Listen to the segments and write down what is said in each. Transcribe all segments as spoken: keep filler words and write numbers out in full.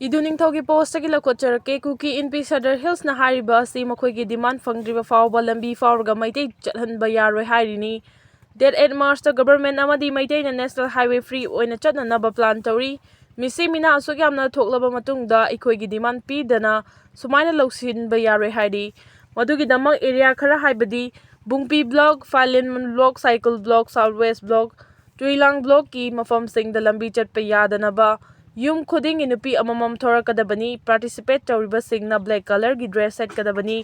ꯏꯗꯨ ꯅꯤꯡꯊꯧꯒꯤ ꯄꯣꯁꯇꯒꯤ ꯂꯧꯈꯠꯆꯔꯛꯀꯦ꯫ ꯀꯨꯀꯤ ꯏꯟꯄꯤ ꯁꯗꯔ ꯍꯤꯜꯁꯅ ꯍꯥꯏꯔꯤꯕ ꯑꯁꯤ ꯃꯈꯣꯏꯒꯤ ꯗꯤꯃꯥꯟ ꯐꯪꯗ꯭ꯔꯤꯕ ꯐꯥꯎꯕ ꯂꯝꯕꯤ ꯐꯥꯎꯔꯒ ꯃꯩꯇꯩ ꯆꯠꯍꯟꯕ ꯌꯥꯔꯣꯏ ꯍꯥꯏꯔꯤꯅꯤ꯫ ꯗꯦꯠ ꯑꯩꯠ ꯃꯥꯔꯆꯇ ꯒꯕꯔꯃꯦꯟ ꯑꯃꯗꯤ ꯃꯩꯇꯩꯅ ꯅꯦꯁꯅꯦꯜ ꯍꯥꯏꯋꯦ ꯐ꯭ꯔꯤ ꯑꯣꯏꯅ ꯆꯠꯅꯅꯕ ꯄ꯭ꯂꯥꯟ ꯇꯧꯔꯤ꯫ ꯃꯤꯁꯤ ꯃꯤꯅꯥ ꯑꯁꯨꯛ ꯌꯥꯝꯅ ꯊꯣꯛꯂꯕ ꯃꯇꯨꯡꯗ ꯑꯩꯈꯣꯏꯒꯤ ꯗꯤꯃꯥꯟ ꯄꯤꯗꯅ ꯁꯨꯃꯥꯏꯅ ꯂꯧꯁꯤꯟꯕ ꯌꯥꯔꯣꯏ ꯍꯥꯏꯔꯤ꯫ ꯃꯗꯨꯒꯤꯗꯃꯛ ꯑꯦꯔꯤꯌꯥ ꯈꯔ ꯍꯥꯏꯕꯗꯤ Bungpi block, Phailen block, Saikul block, south west block, Chuilang ꯕ꯭ꯂꯣꯛꯀꯤ ꯃꯐꯝꯁꯤꯡꯗ ꯂꯝꯕꯤ ꯆꯠꯄ ꯌꯥꯗꯅꯕ ꯌꯨꯝ ꯈꯨꯗꯤꯡꯒꯤ ꯅꯨꯄꯤ ꯑꯃꯃꯝ ꯊꯣꯔꯛꯀꯗꯕꯅꯤ꯫ ꯄꯥꯔꯇꯤꯁꯤꯄꯦꯠ ꯇꯧꯔꯤꯕꯁꯤꯡꯅ ꯕ꯭ꯂꯦꯛ ꯀꯂꯔꯒꯤ ꯗ꯭ꯔꯦꯁ ꯁꯦꯠꯀꯗꯕꯅꯤ꯫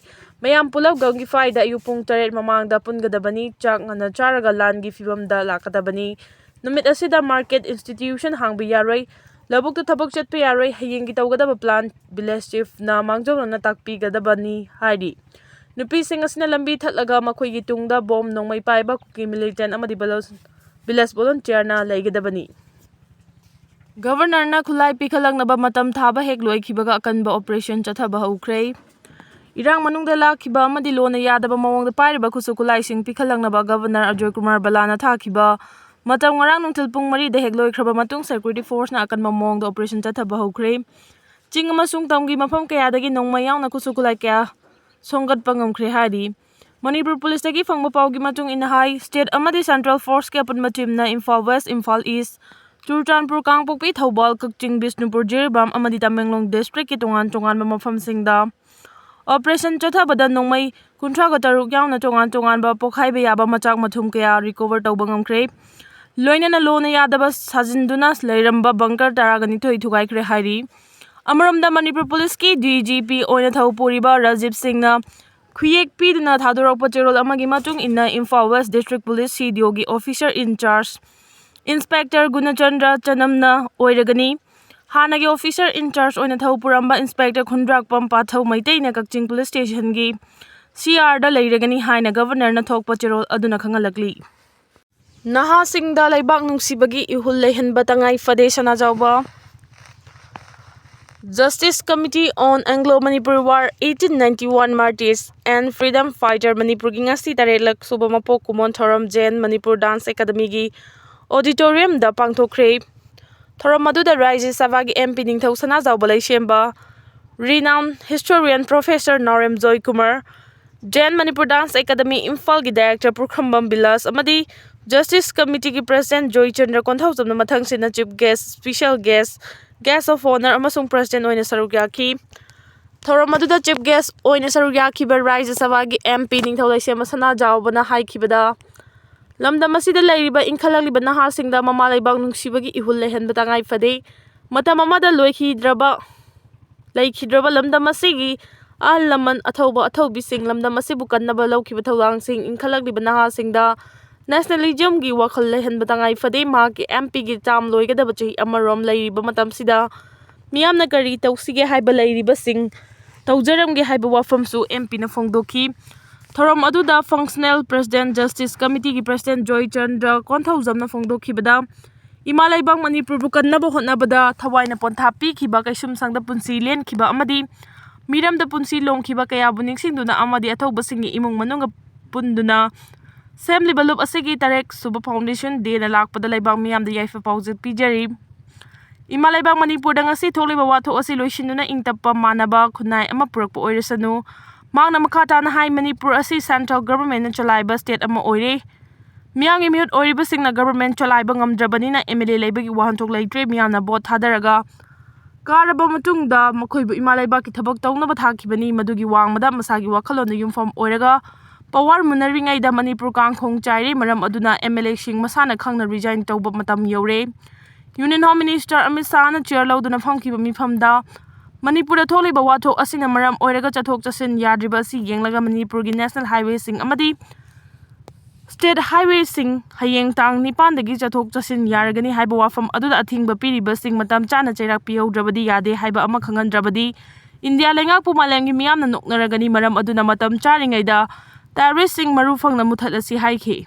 ꯃꯌꯥꯝ ꯄꯨꯂꯞ ꯒꯝꯒꯤꯐꯥꯏꯗ ꯑꯌꯨꯛ ꯄꯨꯡ ꯇꯔꯦꯠ ꯃꯃꯥꯡꯗ ꯄꯨꯟꯒꯗꯕꯅꯤ꯫ ꯆꯥꯛ ꯉꯟꯅ ꯆꯥꯔꯒ ꯂꯥꯟꯒꯤ ꯐꯤꯕꯝꯗ ꯂꯥꯛꯀꯗꯕꯅꯤ꯫ ꯅꯨꯃꯤꯠ ꯑꯁꯤꯗ ꯃꯥꯔꯀꯦꯠ ꯏꯟꯁꯇꯤꯇ꯭ꯌꯨꯁꯟ ꯍꯥꯡꯕ ꯌꯥꯔꯣꯏ꯫ ꯂꯧꯕꯨꯛꯇ ꯊꯕꯛ ꯆꯠꯄ ꯌꯥꯔꯣꯏ꯫ ꯍꯌꯦꯡꯒꯤ ꯇꯧꯒꯗꯕ ꯄ꯭ꯂꯥꯟ ꯚꯤꯂꯦꯖ ꯆꯤꯐꯅ ꯃꯥꯡꯖꯧꯅꯅ ꯇꯥꯛꯄꯤꯒꯗꯕꯅꯤ ꯍꯥꯏꯔꯤ꯫ ꯅꯨꯄꯤꯁꯤꯡ ꯑꯁꯤꯅ ꯂꯝꯕꯤ ꯊꯠꯂꯒ ꯃꯈꯣꯏꯒꯤ ꯇꯨꯡꯗ ꯕꯣꯝ ꯅꯣꯡꯃꯩ ꯄꯥꯏꯕ ꯀꯨꯀꯤ ꯃꯤꯂꯤꯇꯦꯟ ꯑꯃꯗꯤ ꯚꯤꯂꯦꯖ ꯚꯤꯂꯦꯖ ꯚꯣꯂꯨꯟꯇꯤꯌꯔꯅ ꯂꯩꯒꯗꯕꯅꯤ꯫ ꯒꯕꯔꯅꯔꯅ ꯈꯨꯠꯂꯥꯏ ꯄꯤꯈꯠꯂꯛꯅꯕ ꯃꯇꯝ ꯊꯥꯕ ꯍꯦꯛ ꯂꯣꯏꯈꯤꯕꯒ ꯑꯀꯟꯕ ꯑꯣꯄꯔꯦꯁꯟ ꯆꯠꯊꯕ ꯍꯧꯈ꯭ꯔꯦ꯫ ꯏꯔꯥꯡ ꯃꯅꯨꯡꯗ ꯂꯥꯛꯈꯤꯕ ꯑꯃꯗꯤ ꯂꯣꯟꯅ ꯌꯥꯗꯕ ꯃꯑꯣꯡꯗ ꯄꯥꯏꯔꯤꯕ ꯈꯨꯠꯁꯨ ꯈꯨꯠꯂꯥꯏꯁꯤꯡ ꯄꯤꯈꯠꯂꯛꯅꯕ ꯒꯕꯔꯅꯔ ꯑꯖꯣꯏ ꯀꯨꯃꯥꯔ ꯕꯂꯥꯅ ꯊꯥꯈꯤꯕ ꯃꯇꯝ ꯉꯔꯥꯡ ꯅꯨꯡꯊꯤꯜ ꯄꯨꯡ ꯃꯔꯤꯗ ꯍꯦꯛ ꯂꯣꯏꯈ꯭ꯔꯕ ꯃꯇꯨꯡ ꯁꯦꯀ꯭ꯌꯨꯔꯤꯇꯤ ꯐꯣꯔꯁꯅ ꯑꯀꯟꯕ ꯃꯑꯣꯡꯗ ꯑꯣꯄꯔꯦꯁꯟ ꯆꯠꯊꯕ ꯍꯧꯈ꯭ꯔꯦ꯫ ꯆꯤꯡ ꯑꯃꯁꯨꯡ ꯇꯝꯒꯤ ꯃꯐꯝ ꯀꯌꯥꯗꯒꯤ ꯅꯣꯡꯃꯩ ꯌꯥꯎꯅ ꯈꯨꯠꯁꯨ ꯈꯨꯠꯂꯥꯏ ꯀꯌꯥ ꯁꯣꯝꯒꯠꯄ ꯉꯝꯈ꯭ꯔꯦ ꯍꯥꯏꯔꯤ꯫ ꯃꯅꯤꯄꯨꯔ ꯄꯨꯂꯤꯁꯇꯒꯤ ꯐꯪꯕ ꯄꯥꯎꯒꯤ ꯃꯇꯨꯡ ꯏꯟꯅ ꯍꯥꯏ, ꯁ꯭ꯇꯦꯠ ꯑꯃꯗꯤ ꯁꯦꯟꯇ꯭ꯔꯦꯜ ꯐꯣꯔꯁꯀꯤ ꯑꯄꯨꯟꯕ ꯇꯤꯝꯅ ꯏꯝꯐꯥꯜ ꯋꯦꯁ, ꯏꯝꯐꯥꯜ ꯏꯁ, ꯆꯨꯔꯆꯥꯟꯄꯨꯔ, ꯀꯥꯡꯄꯣꯛꯄꯤ, ꯊꯧꯕꯥꯜ, ꯀꯛꯆꯤꯡ, ꯕꯤꯁꯅꯨꯄꯨꯔ, ꯖꯤꯔꯤꯕꯥꯝ ꯑꯃꯗꯤ ꯇꯃꯦꯡꯂꯣꯡ ꯗꯤꯁꯇ꯭ꯔꯤꯛꯀꯤ ꯇꯣꯉꯥꯟ ꯇꯣꯉꯥꯟꯕ ꯃꯐꯝꯁꯤꯡꯗ ꯑꯣꯄꯔꯦꯁꯟ ꯆꯠꯊꯕꯗ ꯅꯣꯡꯃꯩ ꯀꯨꯟꯊ꯭ꯔꯥꯒ ꯇꯔꯨꯛ ꯌꯥꯎꯅ ꯇꯣꯉꯥꯟ ꯇꯣꯉꯥꯟꯕ ꯄꯣꯈꯥꯏꯕ ꯌꯥꯕ ꯃꯆꯥꯛ ꯃꯊꯨꯝ ꯀꯌꯥ ꯔꯤꯀꯣꯚꯔ ꯇꯧꯕ ꯉꯝꯈ꯭ꯔꯦ꯫ ꯂꯣꯏꯅꯅ ꯂꯣꯟꯅ ꯌꯥꯗꯕ ꯁꯥꯖꯤꯟꯗꯨꯅ ꯂꯩꯔꯝꯕ ꯕꯪꯀꯔ ꯇꯔꯥꯒ ꯅꯤꯊꯣꯏ ꯊꯨꯒꯥꯏꯈ꯭ꯔꯦ ꯍꯥꯏꯔꯤ꯫ ꯑꯃꯔꯣꯝꯗ ꯃꯅꯤꯄꯨꯔ ꯄꯨꯂꯤꯁꯀꯤ ꯗꯤ ꯖꯤ ꯄꯤ ꯑꯣꯏꯅ ꯊꯧ ꯄꯨꯔꯤꯕ ꯔꯥꯖꯤꯕ ꯁꯤꯡꯅ ꯈꯨꯌꯦꯛ ꯄꯤꯗꯨꯅ ꯊꯥꯗꯣꯔꯛꯄ ꯆꯦꯔꯣꯜ ꯑꯃꯒꯤ ꯃꯇꯨꯡ ꯏꯟꯅ ꯏꯝꯐꯥꯜ ꯋꯦꯁ ꯗꯤꯁꯇ꯭ꯔꯤꯛ ꯄꯨꯂꯤꯁ ꯁꯤ ꯗꯤ ꯑꯣꯒꯤ ꯑꯣꯐꯤꯁꯔ ꯏꯟ ꯆꯥꯔꯖ ꯏꯟꯁꯄꯦꯛꯇꯔ ꯒꯨꯅꯆꯟꯗ꯭ꯔ ꯆꯅꯝꯅ ꯑꯣꯏꯔꯒꯅꯤ꯫ ꯍꯥꯟꯅꯒꯤ ꯑꯣꯐꯤꯁꯔ ꯏꯟ ꯆꯥꯔꯖ ꯑꯣꯏꯅ ꯊꯧ ꯄꯨꯔꯝꯕ ꯏꯟꯁꯄꯦꯛꯇꯔ ꯈꯨꯟꯗ꯭ꯔꯥꯛꯄꯝ ꯄꯥꯊꯧ ꯃꯩꯇꯩꯅ ꯀꯛꯆꯤꯡ ꯄꯨꯂꯤꯁ ꯁ꯭ꯇꯦꯁꯟꯒꯤ ꯁꯤ ꯑꯥꯔꯗ ꯂꯩꯔꯒꯅꯤ ꯍꯥꯏꯅ ꯒꯕꯔꯅꯔꯅ ꯊꯣꯛꯄ ꯆꯦꯔꯣꯜ ꯑꯗꯨꯅ ꯈꯪꯍꯜꯂꯛꯂꯤ꯫ ꯅꯍꯥꯁꯤꯡꯗ ꯂꯩꯕꯥꯛ ꯅꯨꯡꯁꯤꯕꯒꯤ ꯏꯍꯨꯜ ꯂꯩꯍꯟꯕ ꯇꯉꯥꯏ ꯐꯗꯦ ꯁꯅꯥꯖꯥꯎꯕ꯫ Justice Committee on Anglo-Manipur War, eighteen ninety-one Martyrs and Freedom Fighter ꯃꯅꯤꯄꯨꯔꯒꯤ ꯉꯁꯤ ꯇꯔꯦꯠꯂꯛ ꯁꯨꯕ ꯃꯄꯣꯛ ꯀꯨꯝꯑꯣꯟ ꯊꯧꯔꯝ ꯖꯦꯟ ꯃꯅꯤꯄꯨꯔ ꯗꯥꯟꯁ ꯑꯦꯀꯥꯗꯃꯤꯒꯤ ꯑꯣꯗꯤꯇꯣꯔꯤꯌꯝꯗ ꯄꯥꯡꯊꯣꯛꯈ꯭ꯔꯦ꯫ ꯊꯧꯔꯝ ꯑꯗꯨꯗ ꯔꯥꯖ꯭ꯌ ꯁꯚꯥꯒꯤ M P ꯅꯤꯡꯊꯧ ꯁꯅꯥꯖꯥꯎꯕ ꯂꯩꯁꯦꯝꯕ, renowned historian Professor ꯅꯥꯎꯔꯦꯝ Joykumar, J N Manipur Dance Academy ꯏꯝꯐꯥꯜꯒꯤ director ꯄꯨꯈ꯭ꯔꯝꯕꯝ ꯕꯤꯂꯥꯁ ꯑꯃꯗꯤ Justice Committeeꯒꯤ President Joychandra ꯀꯣꯟꯊꯧꯖꯝꯅ ꯃꯊꯪꯁꯤꯠꯅ chief guest, special guest, guest of honour ꯑꯃꯁꯨꯡ President ꯑꯣꯏꯅ ꯁꯔꯨꯛ ꯌꯥꯈꯤ꯫ ꯊꯧꯔꯝ ꯑꯗꯨꯗ chief guest ꯑꯣꯏꯅ ꯁꯔꯨꯛ ꯌꯥꯈꯤꯕ ꯔꯥꯖ꯭ꯌ ꯁꯚꯥꯒꯤ M P ꯅꯤꯡꯊꯧ ꯂꯩꯁꯦꯝꯕ ꯁꯅꯥꯖꯥꯎꯕꯅ ꯍꯥꯏꯈꯤꯕꯗ, ꯂꯝꯗꯝ ꯑꯁꯤꯗ ꯂꯩꯔꯤꯕ ꯏꯟꯈꯠꯂꯛꯂꯤꯕ ꯅꯍꯥꯁꯤꯡꯗ ꯃꯃꯥ ꯂꯩꯕꯥꯛ ꯅꯨꯡꯁꯤꯕꯒꯤ ꯏꯍꯨꯜ ꯂꯩꯍꯟꯕ ꯇꯉꯥꯏ ꯐꯗꯦ꯫ ꯃꯇꯝ ꯑꯃꯗ ꯂꯣꯏꯈꯤꯗ꯭ꯔꯕ, ꯂꯩꯈꯤꯗ꯭ꯔꯕ ꯂꯝꯗꯝ ꯑꯁꯤꯒꯤ ꯑꯍꯜ ꯂꯃꯟ, ꯑꯊꯧꯕ ꯑꯊꯧꯕꯤꯁꯤꯡ, ꯂꯝꯗꯝ ꯑꯁꯤꯕꯨ ꯀꯟꯅꯕ ꯂꯧꯈꯤꯕ ꯊꯧꯗꯥꯡꯁꯤꯡ, ꯏꯟꯈꯠꯂꯛꯂꯤꯕ ꯅꯍꯥꯁꯤꯡꯗ nationalismꯒꯤ ꯋꯥꯈꯜ ꯂꯩꯍꯟꯕ ꯇꯉꯥꯏ ꯐꯗꯦ꯫ ꯃꯍꯥꯛꯀꯤ M Pꯒꯤ term ꯂꯣꯏꯒꯗꯕ ꯆꯍꯤ ꯑꯃꯔꯣꯝ ꯂꯩꯔꯤꯕ ꯃꯇꯝꯁꯤꯗ ꯃꯤꯌꯥꯝꯅ ꯀꯔꯤ ꯇꯧꯁꯤꯒꯦ ꯍꯥꯏꯕ ꯂꯩꯔꯤꯕꯁꯤꯡ, ꯇꯧꯖꯔꯝꯒꯦ ꯍꯥꯏꯕ ꯋꯥꯐꯝꯁꯨ M Pꯅ ꯐꯣꯡꯗꯣꯛꯈꯤ꯫ ꯊꯧꯔꯝ ꯑꯗꯨꯗ functional president, Justice Committeeꯒꯤ President Joychandra ꯀꯣꯟꯊꯧꯖꯝꯅ ꯐꯣꯡꯗꯣꯛꯈꯤꯕꯗ, ꯏꯃꯥ ꯂꯩꯕꯥꯛ ꯃꯅꯤꯄꯨꯔꯕꯨ ꯀꯟꯅꯕ ꯍꯣꯠꯅꯕꯗ ꯊꯋꯥꯏꯅ ꯄꯣꯟꯊꯥ ꯄꯤꯈꯤꯕ, ꯀꯩꯁꯨꯝꯁꯪꯗ ꯄꯨꯟꯁꯤ ꯂꯦꯟꯈꯤꯕ ꯑꯃꯗꯤ ꯃꯤꯔꯝꯗ ꯄꯨꯟꯁꯤ ꯂꯣꯡꯈꯤꯕ ꯀꯌꯥꯕꯨ ꯅꯤꯡꯁꯤꯡꯗꯨꯅ ꯑꯃꯗꯤ ꯑꯊꯧꯕꯁꯤꯡꯒꯤ ꯏꯃꯨꯡ ꯃꯅꯨꯡꯒ ꯄꯨꯟꯗꯨꯅ ꯁꯦꯝꯂꯤꯕ ꯂꯨꯞ ꯑꯁꯤꯒꯤ ꯇꯔꯦꯠ ꯁꯨꯕ foundation dayꯅ ꯂꯥꯛꯄꯗ ꯂꯩꯕꯥꯛ ꯃꯤꯌꯥꯝꯗ ꯌꯥꯏꯐ ꯄꯥꯎꯖꯦꯜ ꯄꯤꯖꯔꯤ꯫ ꯏꯃꯥ ꯂꯩꯕꯥꯛ ꯃꯅꯤꯄꯨꯔꯗ ꯉꯁꯤ ꯊꯣꯛꯂꯤꯕ ꯋꯥꯊꯣꯛ ꯑꯁꯤ ꯂꯣꯏꯁꯤꯟꯗꯨꯅ ꯏꯪ ꯇꯞꯄ ꯃꯥꯟꯅꯕ ꯈꯨꯟꯅꯥꯏ ꯑꯃ ꯄꯨꯔꯛꯄ ꯑꯣꯏꯔꯁꯅꯨ꯫ ꯃꯍꯥꯛꯅ ꯃꯈꯥ ꯇꯥꯅ ꯍꯥꯏ, ꯃꯅꯤꯄꯨꯔ ꯑꯁꯤ central governmentꯅ ꯆꯂꯥꯏꯕ state ꯑꯃ ꯑꯣꯏꯔꯦ꯫ ꯃꯤꯌꯥꯝꯒꯤ ꯃꯤꯍꯨꯠ ꯑꯣꯏꯔꯤꯕꯁꯤꯡꯅ government ꯆꯂꯥꯏꯕ ꯉꯝꯗ꯭ꯔꯕꯅꯤꯅ M L A ꯂꯩꯕꯒꯤ ꯋꯥꯍꯟꯊꯣꯛ ꯂꯩꯇ꯭ꯔꯦ꯫ ꯃꯤꯌꯥꯝꯅ vote ꯊꯥꯗꯔꯒ ꯀꯥꯔꯕ ꯃꯇꯨꯡꯗ ꯃꯈꯣꯏꯕꯨ ꯏꯃꯥ ꯂꯩꯕꯥꯛꯀꯤ ꯊꯕꯛ ꯇꯧꯅꯕ ꯊꯥꯈꯤꯕꯅꯤ꯫ ꯃꯗꯨꯒꯤ ꯋꯥꯡꯃꯗ ꯃꯁꯥꯒꯤ ꯋꯥꯈꯜꯂꯣꯟꯗ ꯌꯨꯝꯐꯝ ꯑꯣꯏꯔꯒ power ꯃꯨꯟꯅꯔꯤꯉꯩꯗ ꯃꯅꯤꯄꯨꯔ ꯀꯥꯡꯈꯣꯡ ꯆꯥꯏꯔꯦ꯫ ꯃꯔꯝ ꯑꯗꯨꯅ M L Aꯁꯤꯡ ꯃꯁꯥꯅ ꯈꯪꯅ resign ꯇꯧꯕ ꯃꯇꯝ ꯌꯧꯔꯦ꯫ Union Home Minister Amit ꯁꯥꯍꯅ chair ꯂꯧꯗꯨꯅ ꯐꯝꯈꯤꯕ ꯃꯤꯐꯝꯗ ꯃꯅꯤꯄꯨꯔꯗ ꯊꯣꯛꯂꯤꯕ ꯋꯥꯊꯣꯛ ꯑꯁꯤꯅ ꯃꯔꯝ ꯑꯣꯏꯔꯒ ꯆꯠꯊꯣꯛ ꯆꯠꯁꯤꯟ ꯌꯥꯗ꯭ꯔꯤꯕ ꯑꯁꯤ ꯌꯦꯡꯂꯒ ꯃꯅꯤꯄꯨꯔꯒꯤ national highwayꯁꯤꯡ ꯑꯃꯗꯤ state highwayꯁꯤꯡ ꯍꯌꯦꯡ ꯇꯥꯡ ꯅꯤꯄꯥꯟꯗꯒꯤ ꯆꯠꯊꯣꯛ ꯆꯠꯁꯤꯟ ꯌꯥꯔꯒꯅꯤ ꯍꯥꯏꯕ ꯋꯥꯐꯝ ꯑꯗꯨꯗ ꯑꯊꯤꯡꯕ ꯄꯤꯔꯤꯕꯁꯤꯡ ꯃꯇꯝ ꯆꯥꯅ ꯆꯩꯔꯥꯛ ꯄꯤꯍꯧꯗ꯭ꯔꯕꯗꯤ ꯌꯥꯗꯦ ꯍꯥꯏꯕ ꯑꯃ ꯈꯪꯍꯟꯗ꯭ꯔꯕꯗꯤ ꯏꯟꯗꯤꯌꯥ ꯂꯩꯉꯥꯛꯄꯨ ꯃꯥꯂꯦꯝꯒꯤ ꯃꯤꯌꯥꯝꯅ ꯅꯣꯛꯅꯔꯒꯅꯤ꯫ ꯃꯔꯝ ꯑꯗꯨꯅ ꯃꯇꯝ ꯆꯥꯔꯤꯉꯩꯗ terroristꯁꯤꯡ ꯃꯔꯨ ꯐꯪꯅ ꯃꯨꯊꯠꯂꯁꯤ ꯍꯥꯏꯈꯤ꯫